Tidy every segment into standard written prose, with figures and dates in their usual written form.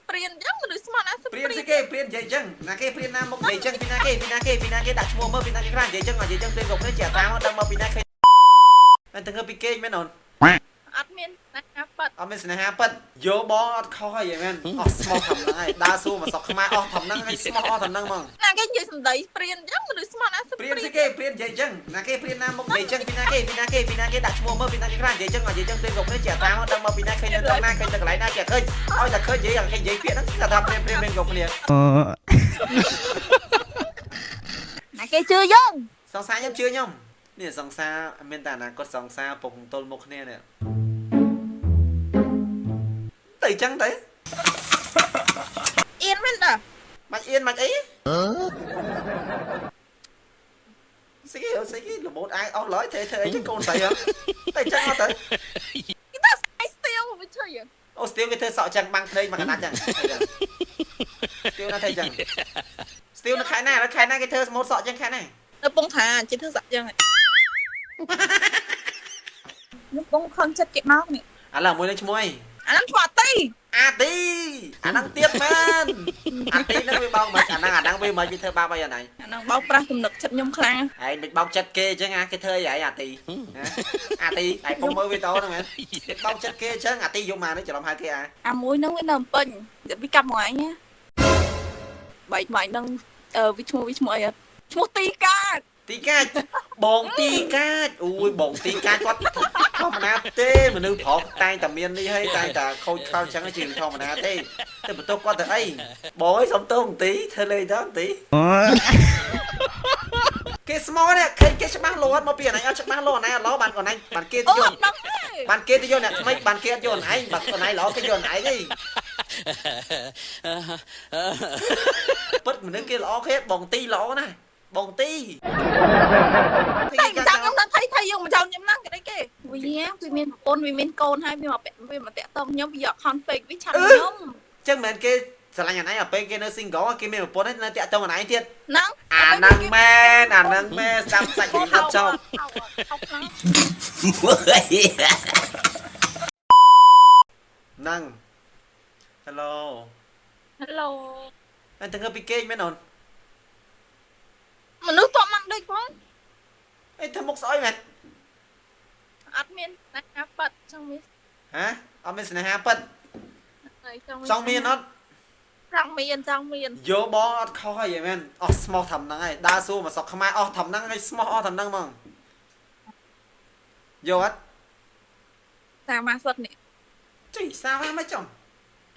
ព្រានអញ្ចឹងមនុស្សស្មោះណា ព្រានស្អីគេព្រាននិយាយអញ្ចឹងណាគេព្រានណាមុខនិយាយអញ្ចឹងពីណាគេពីណាគេពីណាគេដាក់ឈ្មោះមើលពីណាគេខ្លះនិយាយអញ្ចឹងនិយាយអញ្ចឹងព្រានគ្រប់គ្នាជាតាមដឹងមកពីណាឃើញតែទៅងើពីគេមែនអូន អត់មានស្នេហាប៉ិត អត់មានស្នេហាប៉ិតយោបងអត់ខុសអីមែនអស់ស្មោះធំហ្នឹងហើយដើរសួរមកស្រុកខ្មែរអស់ធំហ្នឹងហើយស្មោះអស់ធំហ្នឹងហ្មង ណាគេនិយាយសម្ដីព្រានអញ្ចឹងមនុស្សស្មោះណា ព្រានស្អីគេព្រាននិយាយអញ្ចឹងណាគេព្រានណាមុខនិយាយអញ្ចឹងពីណាគេពីណាគេពីណាគេដាក់ឈ្មោះមើលពីណាគេខ្លះនិយាយអញ្ចឹងនិយាយអញ្ចឹងព្រានគ្រប់គ្នាជាតាមដឹងមកពីណាឃើញនៅត្រង់ណាឃើញនៅកន្លែងណាជាឃើញឲ្យតែឃើញនិយាយគេនិយាយពាក្យហ្នឹងគេថាព្រានព្រានព្រានគ្រប់គ្នា ណាគេជឿយើង សង្សារខ្ញុំជឿខ្ញុំនេះសង្សារមានតែអនាគតសង្សារពុកទល់មុខគ្នានេះទៅអញ្ចឹងទៅ អៀនមែនតា មិនអៀនមិនអីស្អីគេស្អីគេរបូតអាយអស់ឡើយធ្វើធ្វើអីចឹងកូនស្រីហ៎ទៅអញ្ចឹងអត់ទៅ គេថាស្អីស្ទៀវវាឈឺ អូស្ទៀវគេធ្វើសក់ចឹងបាំងភ្នែកមកកណាត់ចឹងស្ទៀវណាធ្វើចឹងស្ទៀវនៅខែណានៅខែណាគេធ្វើស្មូតសក់ចឹងខែណា នៅពងថាជិះធ្វើសាក់ចឹងខ្ញុំពងខឹងចិត្តគេមកនេះ ឥឡូវមួយនឹងឈ្មោះអី អាហ្នឹងឈ្មោះអាទី អាទីអាហ្នឹងទៀតមែនអាទីហ្នឹងវាបោកមិនអាហ្នឹងអាហ្នឹងវាមិនវាធ្វើបាបអីអាហ្នឹង អាហ្នឹងបោកប្រាស់ទំនុកចិត្តខ្ញុំខ្លាំង ឯងមិនបោកចិត្តគេអញ្ចឹងអាគេធ្វើអីឯងអាទីអាទីឯងពុំមើលវីដេអូហ្នឹងមែនបោកចិត្តគេអញ្ចឹងអាទីយកមកនេះច្រឡំហៅគេអា អាមួយហ្នឹងវានៅពេញវាកាប់មកឯងណាបែកមកហ្នឹងវាឈ្មោះវាឈ្មោះអីអត់ឈ្មោះទីកាត ទីកាចបងទីកាចអូយបងទីកាចគាត់ធម្មតាទេមនុស្សប្រុសតែងតែមាននេះហើយតែងតែខូចខលអញ្ចឹងជាធម្មតាទេតែបន្ទោសគាត់ទៅអីបងអើយសុំទោសបន្ទីធ្វើលេងទៅបន្ទីគេស្មោនេះឃើញគេច្បាស់លាស់មកពីអានេះអត់ច្បាស់លាស់អានេះអត់ល្អបានអូនឯងបានគេទៅ អូ យក ដឹងទេ បានគេទៅយកអ្នកថ្មីបានគេអត់យកឯងបាទអូនឯងល្អគេយកឯងទេពិតមនុស្សគេល្អគេបងទីល្អណាស់បងទី តែចាំខ្ញុំដល់ថៃថៃយកមកចោលខ្ញុំហ្នឹងគេគេវាវាមានប្រពន្ធវាមានកូនហើយវាមកវាមកតាក់តងខ្ញុំវាយក config វាឆាត់ខ្ញុំ ចឹងមិនមែនគេស្រឡាញ់អាណឯងដល់ពេលគេនៅ single គេមានប្រពន្ធនៅតាក់ទងអាណឯងទៀត ហ្នឹង អាហ្នឹងមែនអាហ្នឹងមែនស្ដាប់សាច់រឿងអត់ចប់ ហៅខ្លាំង ហ្នឹង Hello Hello អញទៅងើពីគេងមែនអូន មនុស្សតបមកដូចផង អីធ្វើមុខស្អុយមែន អត់មានស្នេហាប៉ិតចង់មាន ហ៎អត់មានស្នេហាពិត ច ចង់មានអត់ ចង់មានចង់មាន យោបងអត់ខុសអីមែនអស់ស្មោះធំហ្នឹងហើយដើរសួរមកស្រុកខ្មែរអស់ធំហ្នឹងហើយស្មោះអស់ធំហ្នឹងហ្មងយកអត់ តាមមកសុតនេះ ចុយសាវ៉ាមិនចំ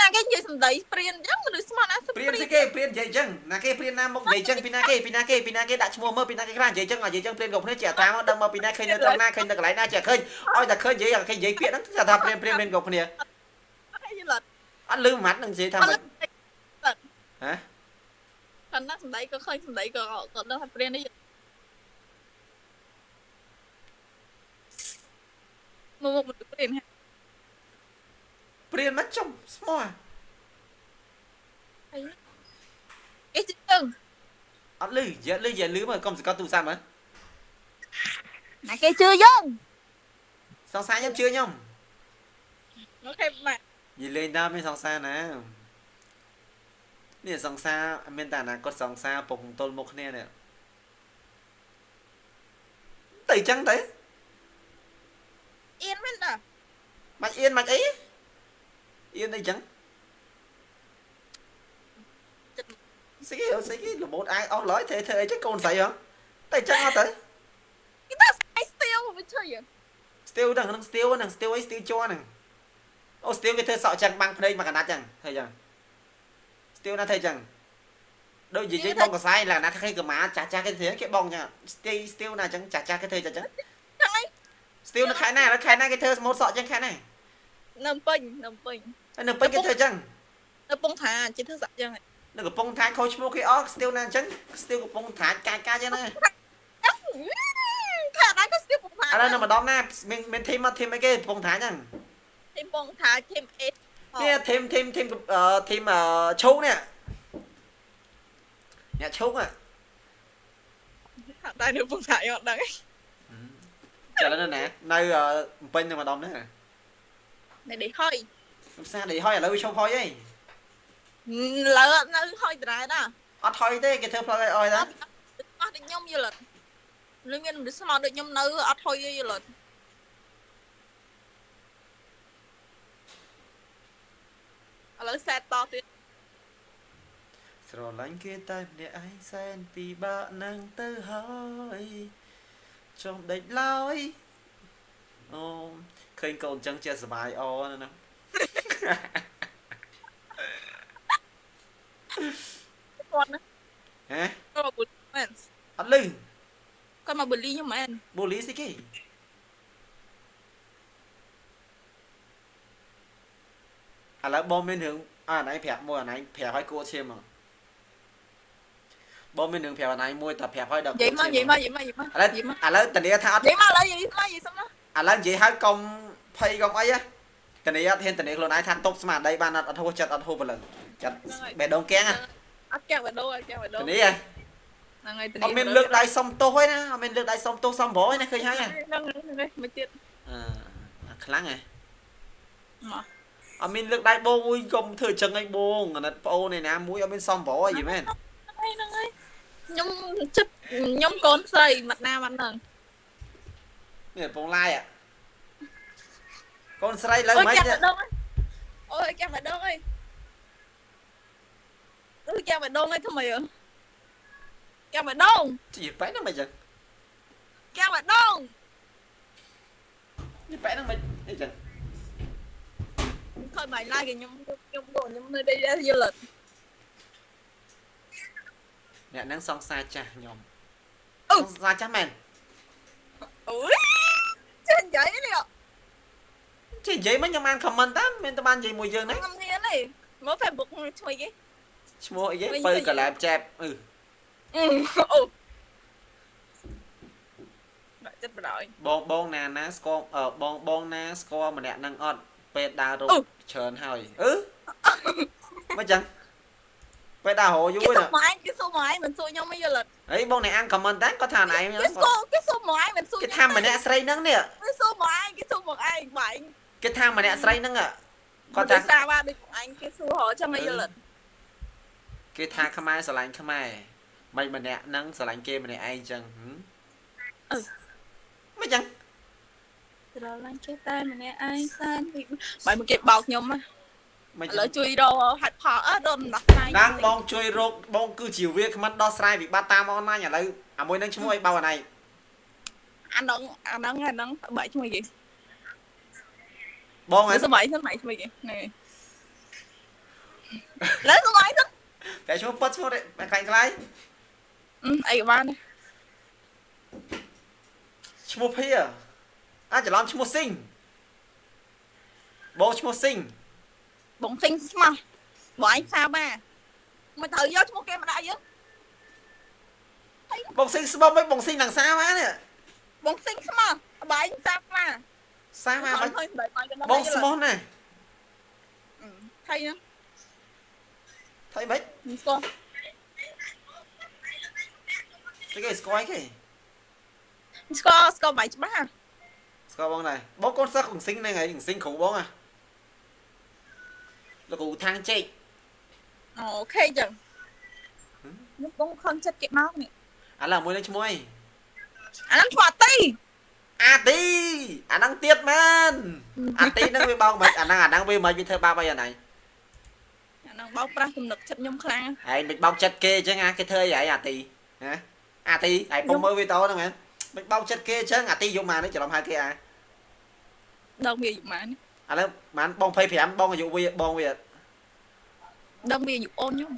ណាគេនិយាយសម្ដីព្រានអញ្ចឹងមនុស្សស្មោះណា ព្រានស្អីគេព្រាននិយាយអញ្ចឹងណាគេព្រានណាមុខនិយាយអញ្ចឹងពីណាគេពីណាគេពីណាគេដាក់ឈ្មោះមើលពីណាគេខ្លះនិយាយអញ្ចឹងនិយាយអញ្ចឹងព្រានគ្រប់គ្នាជាតាមដឹងមកពីណាឃើញនៅត្រង់ណាឃើញនៅកន្លែងណាជាឃើញឲ្យតែឃើញនិយាយគេនិយាយពាក្យហ្នឹងគេថាព្រានព្រានព្រានគ្រប់គ្នា អីឡត់ អត់លឺម៉ាត់នឹងនិយាយថាម៉េចហ៎ គាត់ណាសម្ដីក៏ឃើញសម្ដីក៏ក៏ដឹងថាព្រាននេះមកមកមនុស្សព្រានហ่ะ ព្រានមិនចំស្មោះ អីអីចឹង អត់លឺយាលឺយាលឺមកកុំសង្កត់ទូរស័ព្ទមើល ណាគេជឿយើង សង្សារខ្ញុំជឿខ្ញុំ អូខេបាទ និយាយលេងតាមមានសង្សារណានេះសង្សារមានតែអនាគតសង្សារពុកទល់មុខគ្នានេះទៅអញ្ចឹងទៅ អៀនមែនតា មិនអៀនមិនអីអៀនអីចឹងស្អីគេស្អីគេរបូតអាយអស់ឡើយធ្វើធ្វើអីចឹងកូនស្រីហ៎ទៅអញ្ចឹងអត់ទៅ គេថាស្អីស្ទៀវវាឈឺ ស្ទៀវហ្នឹងហ្នឹងស្ទៀវហ្នឹងស្ទៀវអីស្ទៀវជ័រហ្នឹងអូស្ទៀវគេធ្វើសក់ចឹងបាំងភ្នែកមកកណាត់ចឹងធ្វើចឹងស្ទៀវណាធ្វើចឹងដូចនិយាយបងកសែងលក្ខណៈឃើញកម្មាចាស់ចាស់គេធ្វើគេបងចឹងស្ទៀវស្ទៀវណាចឹងចាស់ចាស់គេធ្វើចឹង ចឹងអី ស្ទៀវនៅខែណានៅខែណាគេធ្វើស្មូតសក់ចឹងខែណា នៅពេញនៅពេញ ហើយនៅពេញគេធ្វើចឹង នៅពងថាជិះធ្វើសាក់ចឹង នៅកំពង់ថាខូចឈ្មោះគេអស់ស្ទៀវណាអញ្ចឹងស្ទៀវកំពង់ថាកាចកាចចឹងណា ថាដែរក៏ស្ទៀវពងថា ឥឡូវនៅម្ដុំណាមានមានធីមមកធីមអីគេកំពង់ថាចឹង ធីមពងថាធីមអេ នេះធីមធីមធីមធីមឈូកនេះអ្នកឈូកហ៎ ថាដែរនៅពងថាអត់ដឹង ចាឥឡូវនៅណានៅពេញនៅម្ដុំណា នៅដេហុយ ផ្សារដេហុយឥឡូវវាឈប់ហុយហី លើនៅហុយដដែលដែរ អត់ថយទេគេធ្វើផ្លូវឲ្យអស់តា អត់អស់ដូចខ្ញុំយល់អត់នឹងមានមនុស្សស្មោដូចខ្ញុំនៅអត់ហុយទេយល់អត់ឥឡូវសែតតទៀត ស្រឡាញ់គេតែម្នាក់ឯងសែនពិបាកនឹងទៅហើយចុំដេកឡើយអូឃើញកូនចឹងជាសบายអណាណា គាត់ណា ហ៎ គាត់មកប៊ូលីមែន អត់លឺ គាត់មកប៊ូលីខ្ញុំមែន បូលីស្អីគេឥឡូវបងមានរឿងអាណៃប្រាប់មួយអាណៃប្រាប់ឲ្យគួរឈាមមកបងមានរឿងប្រាប់អាណៃមួយតែប្រាប់ឲ្យដល់ និយាយមកនិយាយមកនិយាយមកនិយាយមក ឥឡូវ និយាយមក ឥឡូវតានីថាអត់ និយាយមកឥឡូវនិយាយមកនិយាយសុំណា ឥឡូវនិយាយហើយកុំភ័យកុំអីណាតានីអត់ហ៊ានតានីខ្លួនឯងថាទប់ស្មារតីបានអត់អត់ហួសចិត្តអត់ហួសព្រលឹងចិត្តបេះដូងកៀងណា អត់កែបដូរអត់កែបដូរ តានី ហ្នឹងហើយ អត់មានលើកដៃសុំទោសឯណាអត់មានលើកដៃសុំទោសសុំប្រឯណាឃើញហើយ ហ្នឹងហ្នឹងមួយទៀត អឺខ្លាំងហ៎ មក អត់មានលើកដៃបងអុយកុំធ្វើចឹងអីបងអាណិតប្អូនឯណាមួយអត់មានសំប្រអីមែន ហ្នឹងហើយខ្ញុំចិត្តខ្ញុំកូនស្រីមកណាមកហ្នឹង នេះពងឡាយកូនស្រីលើ អូយ មិន កែបដូរអូយកែបដូរអីអូយកែបដូរអីធ្វើម៉េចកែបដូរ ជីប៉ែហ្នឹងមិនចឹង កែបដូរ ជីប៉ែហ្នឹងមិនអីចឹង ខើបាយឡាយខ្ញុំខ្ញុំខ្ញុំនៅđâyយល់អត់ អ្នកហ្នឹងសង្សារចាស់ខ្ញុំ អូ សង្សារចាស់មែន អូយចេះនិយាយនេះ ចេះនិយាយមិនខ្ញុំអាន comment តាមមានតែបាននិយាយមួយយើងណា ខ្ញុំហ៊ានទេមើល Facebook ឈ្មោះគេ ឈ្មោះអីគេពៅកលែបចែបអឺ អូដាក់ចិត្តបណ្ដោយ បងបងណាណាស្គាល់បងបងណាស្គាល់ម្នាក់ហ្នឹងអត់ពេលដើររកច្រើនហើយអឺមិនចឹងពេលដើររកយូរ គេ ណា សុំមកឯងគេសុំមកឯងមិនសួរខ្ញុំទេយល់អត់ អីបងអ្នកអាន comment តាមគាត់ថាណៃ គេសួរគេសុំមកឯងមិនសួរ គេថាម្នាក់ស្រីហ្នឹងនេះ គេសួរមកឯងគេសួរមកឯងបែង គេថាម្នាក់ស្រីហ្នឹងគាត់ថា សាว่าដូចឯងគេសួររកចឹងឯងយល់អត់ គេថាខ្មែរស្រឡាញ់ខ្មែរមិនម្នាក់ហ្នឹងស្រឡាញ់គេម្នាក់ឯងចឹងមិនចឹង ស្រឡាញ់គេតែម្នាក់ឯងសែនបាយមកគេបោកខ្ញុំ មិន ឥឡូវជួយរកហាច់ផលអត់រកដំណោះស្រាយ ណាងបងជួយរកបងគឺជាវាគ្មិនដោះស្រាយវិបត្តិតាមអនឡាញឥឡូវអាមួយនឹងឈ្មោះអីបោកអាណៃ អាហ្នឹងអាហ្នឹងអាហ្នឹងបែកឈ្មោះគេ បងហ៎ សម័យសម័យឈ្មោះគេនេះលើសម័យទៅ តែឈ្មោះប៉ិតឈ្មោះខ្លាញ់ខ្លាយ អីក៏បាន ឈ្មោះភាអាចច្រឡំឈ្មោះស៊ីងបងឈ្មោះស៊ីង បងស៊ីងស្មោះបងឯងសាបាមិនត្រូវយកឈ្មោះគេមកដាក់យើង បងស៊ីងស្មោះមិនបងស៊ីងនឹងសាបានេះ បងស៊ីងស្មោះបងឯងសាបា សាបាបងស្មោះណា ថៃហ្នឹង ថៃមិន ស្គាល់ ស្គេស្គាល់គេ ស្គាល់ស្គាល់បាយច្បាស់ ស្គាល់បងដែរបងកូនសិស្សកងស៊ីងហ្នឹងហើយកងស៊ីងគ្រូបងហ่ะលោកគ្រូខាងចេក អូខេចឹងខ្ញុំបងខំចិត្តគេមកនេះ ឥឡូវមួយនឹងឈ្មោះអី អាហ្នឹងឈ្មោះអាទី អាទីអាហ្នឹងទៀតមែនអាទីហ្នឹងវាបោកមិនអាហ្នឹងអាហ្នឹងវាមិនវាធ្វើបាបអីអាណៃ អាហ្នឹងបោកប្រាស់ទំនុកចិត្តខ្ញុំខ្លាំង ឯងមិនបោកចិត្តគេអញ្ចឹងអាគេធ្វើអីឯងអាទីណាអាទីឯងពុំមើលវីដេអូហ្នឹងមែនមិនបោកចិត្តគេអញ្ចឹងអាទីយកមកនេះច្រឡំហៅគេអា ដល់វាអាយុម៉ាន ឥឡូវម៉ានបង25បងអាយុវាបងវា ដល់វាអាយុអូនខ្ញុំ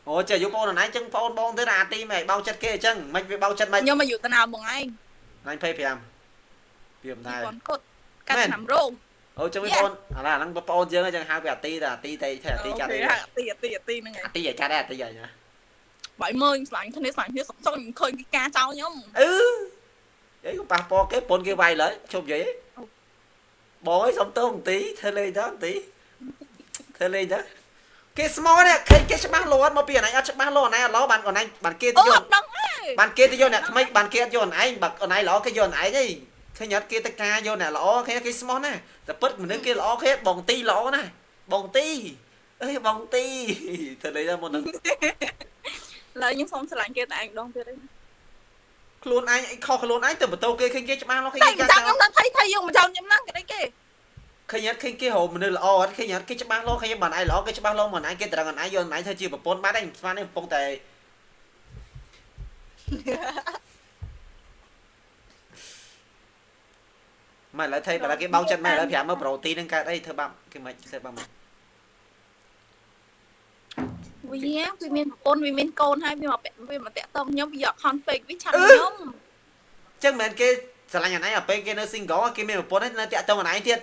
អូចេះអាយុបងណៃអញ្ចឹងបងបងទៅអាទីមិនឲ្យបោកចិត្តគេអញ្ចឹងមិនវាបោកចិត្តមិន ខ្ញុំអាយុតាណាបងឯង ណៃ25វាមិនដែរ គាត់កត់កាត់ឆ្នាំរោង អូចឹងវាបងអាឡូវអាហ្នឹងបងប្អូនយើងអញ្ចឹងហៅវាអាទីទៅអាទីទៅអាទីកាត់ អាទីអាទីអាទីហ្នឹងឯង អាទីឲ្យកាត់ដែរអាទីឲ្យណា បាយមើលស្លាញ់គ្នាស្លាញ់គ្នាសុកសុកខ្ញុំឃើញគេការចោលខ្ញុំ អឺអីក៏ប៉ះពាល់គេពុនគេវាយឡើយជប់និយាយបងអើយសុំទោសបន្ទីធ្វើលេងទៅបន្ទីធ្វើលេងទៅគេស្មោនេះឃើញគេច្បាស់លាស់មកពីអាណៃអត់ច្បាស់លាស់អាណៃអត់ល្អបានអាណៃបានគេទៅ អូ យក អត់ដឹងទេ បានគេទៅយកអ្នកថ្មីបានគេអត់យកអាណៃបើអាណៃល្អគេយកអាណៃហីឃើញអត់គេទៅការយកអ្នកល្អគេគេស្មោះណាតែពិតមនុស្សគេល្អគេបងទីល្អណាបងទី អេបងទីធ្វើអីទៅមុនហ្នឹង ឡើយខ្ញុំសុំស្រឡាញ់គេតែឯងម្ដងទៀតឯង ខ្លួនឯងខុសខ្លួនឯងទៅបន្ទោគេឃើញគេច្បាស់លាស់ឃើញ តែ គេ ចាំខ្ញុំថាថៃថៃយើងមិនចង់ខ្ញុំហ្នឹងគេគេ ឃើញអត់ឃើញគេរកមនុស្សល្អអត់ឃើញអត់គេច្បាស់លាស់ឃើញបានឯងល្អគេច្បាស់លាស់មិនឯងគេត្រឹងឯងយកឯងធ្វើជាប្រពន្ធបាត់ឯងស្មាននេះកំពុងតែ មកឥឡូវថៃបើគេបោកចិត្តមកឥឡូវប្រាប់មើលប្រូទីនឹងកើតអីធ្វើបាបគេមិនធ្វើបាបមក វាវាមានប្រពន្ធវាមានកូនហើយវាមកវាមកតាក់តងខ្ញុំវាយក account fake វាឆាត់ខ្ញុំ ចឹងមិនមែនគេស្រឡាញ់អាណឯងដល់ពេលគេនៅ single គេមានប្រពន្ធនៅតាក់ទងអាណឯងទៀត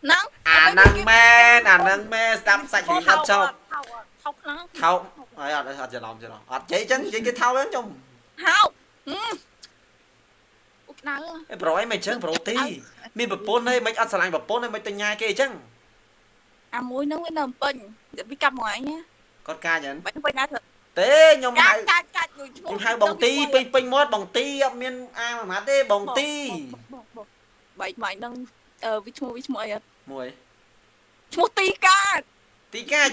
ហ្នឹង អាហ្នឹងមែនអាហ្នឹងមែនស្ដាប់សាច់រឿងអត់ចប់ ថោថោខ្លាំង ថោកហើយអត់អត់ច្រឡំច្រឡំអត់ជ័យចឹងជ័យគេថោកហ្នឹងចុំ ហោអូក្តៅ អេប្រូអីមិនចឹងប្រូទីមានប្រពន្ធហើយមិនអត់ស្រឡាញ់ប្រពន្ធហើយមិនទៅញ៉ាគេអញ្ចឹង អាមួយហ្នឹងវានៅពេញវាកាប់មកឯងណា គាត់កាចហ្នឹង បាញ់ពេញណាធ្វើ ទេខ្ញុំហៅ កាច់កាច់កាច់ដូចឈ្មោះ ខ្ញុំហៅបងទីពេញពេញមាត់បងទីអត់មានអាមួយម៉ាត់ទេបងទី បែកម៉ៃហ្នឹងវាឈ្មោះវាឈ្មោះអីអត់ មួយ ឈ្មោះទីកាច ទីកាច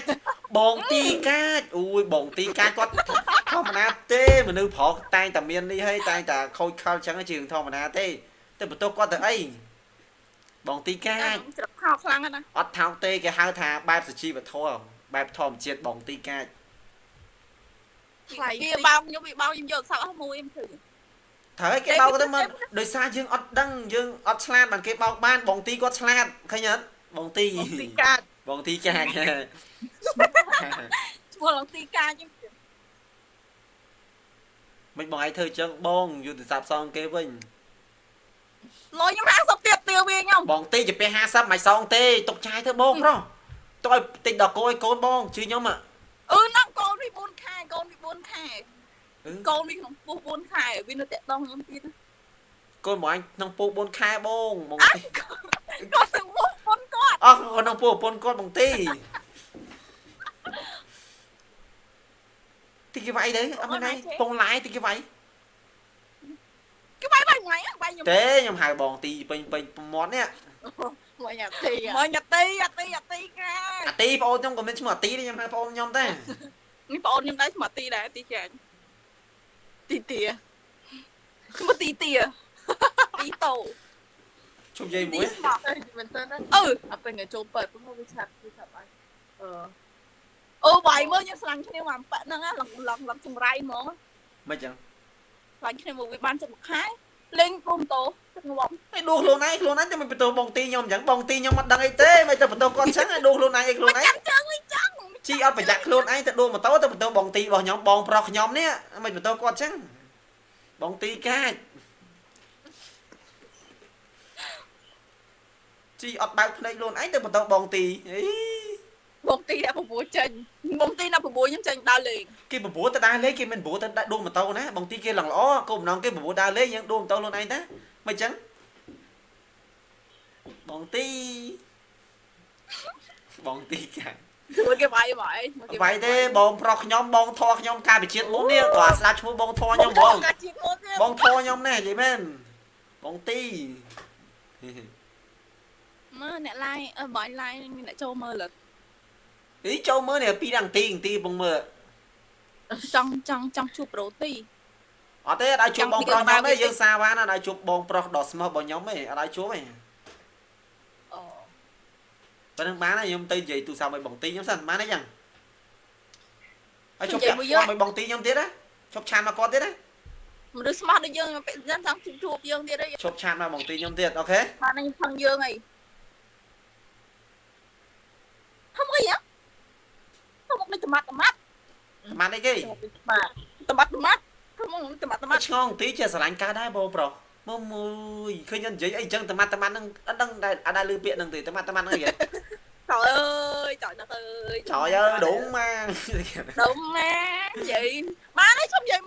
បងទីកាចអូយបងទីកាចគាត់ធម្មតាទេមនុស្សប្រុសតែងតែមាននេះហើយតែងតែខូចខលចឹងជារឿងធម្មតាទេតែបន្ទោសគាត់ទៅអីបងទីកាច ច្រឹកខោខ្លាំងណាស់ អត់ថោកទេគេហៅថាបែបសុជីវធម៌បែបធម្មជាតិបងទីកាច ថ្លៃវាបោកខ្ញុំវាបោកខ្ញុំយកសក់អស់មួយខ្ញុំធ្វើ ត្រូវឲ្យគេបោកទៅមកដោយសារយើងអត់ដឹងយើងអត់ឆ្លាតបានគេបោកបានបងទីគាត់ឆ្លាតឃើញអត់បងទី បងទីកាច បងទីកាច ឈ្មោះឡងទីកាចខ្ញុំ មិនបងឯងធ្វើចឹងបងយុទ្ធសាស្ត្រសងគេវិញ លុយខ្ញុំ50ទៀតទាវាខ្ញុំ បងទីជាពេល50មិនសងទេទុកចាយទៅបងប្រុសទុកឲ្យតិចដល់កូនឲ្យកូនបងជឿខ្ញុំ អឺហ្នឹងកូនវា4ខែកូនវា4ខែកូនវាក្នុងពោះ4ខែវានៅតាក់តងខ្ញុំទៀត កូនបងឯងក្នុងពោះ4ខែបងបងទី គាត់ទៅពោះពុនគាត់ អស់ក្នុងពោះប្រពន្ធគាត់បងទីទីគេវាយទៅអត់មែនទេពងឡាយទីគេវាយ គេវាយវាយថ្ងៃវាយខ្ញុំ ទេខ្ញុំហៅបងទីពេញពេញមាត់នេះ មកញ៉ាទីមកញ៉ាទីអាទីអាទីកា អាទីប្អូនខ្ញុំក៏មានឈ្មោះអាទីដែរខ្ញុំហៅប្អូនខ្ញុំដែរ នេះប្អូនខ្ញុំដែរឈ្មោះទីដែរទីចាញ់ទីទាឈ្មោះទីទាទីតោ ជុំនិយាយមួយ ទីស្មោះ មែនតើណា អឺ អត់ពេលថ្ងៃចូលពេទ្យព្រោះវាឆាប់វាឆាប់អញអឺ អូវាយមើលខ្ញុំស្លាញ់គ្នាមកប៉ហ្នឹងឡងឡងឡងចង្រៃហ្មង មិនចឹង ស្លាញ់គ្នាមកវាបានចិត្តមួយខែលេងពុំតោទឹកងំ ហើយដួសខ្លួនឯងខ្លួនឯងតែមិនបន្ទោសបងទីខ្ញុំចឹងបងទីខ្ញុំអត់ដឹងអីទេមិនទៅបន្ទោសគាត់ចឹងហើយដួសខ្លួនឯងអីខ្លួនឯង ចាំចឹងវិញចឹង ជីអត់ប្រយ័ត្នខ្លួនឯងទៅដួសម៉ូតូទៅបន្ទោសបងទីរបស់ខ្ញុំបងប្រុសខ្ញុំនេះមិនបន្ទោសគាត់ចឹងបងទីកាចជីអត់បើកភ្នែកខ្លួនឯងទៅបន្ទោសបងទីអី បងទីដល់9ចេញបងទីដល់9ខ្ញុំចេញដើរលេង គេបបួលទៅដើរលេងគេមិនបបួលទៅដួសម៉ូតូណាបងទីគេឡើងល្អគោលបំណងគេបបួលដើរលេងយើងដួសម៉ូតូខ្លួនឯងតាមិនចឹងបងទីបងទីកាច ជួយគេវាយមកអី អត់បាយទេបងប្រុសខ្ញុំបងធေါ်ខ្ញុំការពិជាតិមុននេះគាត់ស្ដាប់ឈ្មោះបងធေါ်ខ្ញុំបង ការជាតិមុនទៀត បងធေါ်ខ្ញុំណែនិយាយមែនបងទី មើលអ្នកឡាយអឺបងឡាយមានអ្នកចូលមើលលើ អីចូលមើលនេះពីរដងទីទីបងមើល ចង់ចង់ចង់ជួបប្រូទី អត់ទេអត់ឲ្យជួបបងប្រុសខ្ញុំទេយើងសាវ៉ានអត់ឲ្យជួបបងប្រុសដ៏ស្មោះរបស់ខ្ញុំទេអត់ឲ្យជួបទេ អូ ប៉ុណ្្នឹងបានហើយខ្ញុំទៅនិយាយទូរស័ព្ទឲ្យបងទីខ្ញុំសិនបានទេចឹងហើយជប់ពាក់គាត់ឲ្យបងទីខ្ញុំទៀតណាជប់ឆានមកគាត់ទៀតណា មនុស្សស្មោះដូចយើងពេលចង់ជួបយើងទៀតអី ជប់ឆានមកបងទីខ្ញុំទៀតអូខេ បានខ្ញុំផឹងយើងអីធ្វើអីហ៎ធ្វើមកដូចតម៉ាត់តម៉ាត់ ម៉ាត់អីគេ តម៉ាត់តម៉ាត់ធ្វើមកតម៉ាត់តម៉ាត់ ឆ្ងងទីជាស្រឡាញ់កើតដែរបងប្រុសមកមួយឃើញនិយាយអីចឹងតម៉ាត់តម៉ាត់ហ្នឹងអត់ដឹងដែរអត់ដែរឮពាក្យហ្នឹងទេតម៉ាត់តម៉ាត់ហ្នឹងអី trời ơi trời đất ơi trời ơi ដងម៉ា đúng má gì má nói xong vậy